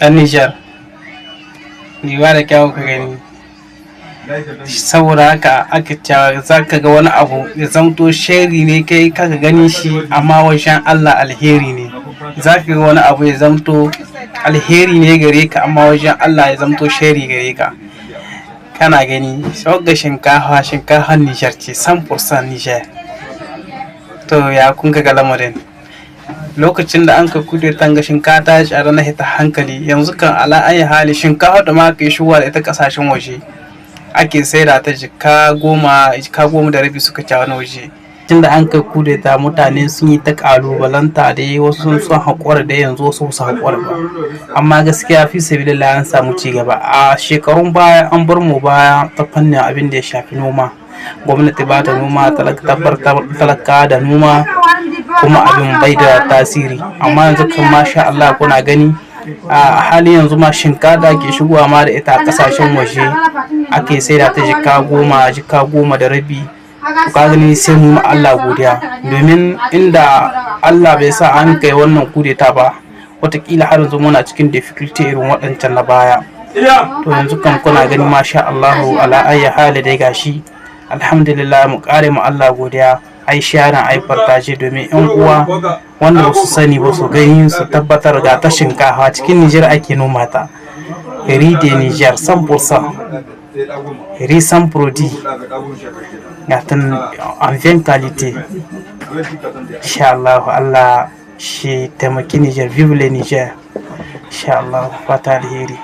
Ɗan Nijar, ni ba da kyau ka gani. Saboda haka aka cewa za ka ga wani abu ya zamto sheri ne kai kaka gani shi, amma wajen Allah alheri ne. Za ka ga wani abu ya zamto alheri ne gare ka, amma wajen Allah ya zamto sheri gare ka. Kana gani ga shinkafa, shinkafar Nijar ce, 100% Nijar. To, ya kun ga lamarin lokacin da an ka kude tanga, shinkafa ta tsada na hita hankali. Yanzu kan ala ayi hali, shinkafa da ma ka yi shigowa da ita kasashen waje ake saida ta jika 10, jika 10 da rabi suka ci wani waje. Tun da an kai kudeta, mutane sun yi ta kalubalanta da wasu sun haƙura da yanzu, wasu su haƙura ba. Amma gaskiya, fi sabilillah, an samu ci gaba. A shekarun baya an bar mu baya ta fannin abin da ya shafi noma. Gwamnati ba ta noma, talaka da noma kuma abin bai da tasiri. Amma yanzu kan masha Allah, kuna gani a halin yanzu ma shinkafa ke shigowa ma da ita a kasashen waje ake saida ta jika 10, jika 10 da rabi. Ka gani, sai mu Allah godiya, domin inda Allah bai sa an kai wannan kudeta ba, watakila har yanzu muna cikin difficulty irin waɗancan na baya. To, yanzu kan kuna gani, masha Allahu, ala ayyi hali dai gashi, alhamdulillah, mu kare mu Allah godiya. Ai sharing, ai partage, domin yan uwa wanda ba su sani ba su gani, su tabbatar ga ta shinkafa cikin Nijar ake noma ta. Riz de Niger 100%, riz sans produit, ga ta en bien qualité, insha Allah. Allah shi taimaki Niger. Vive le Niger, insha Allah. Fata alheri.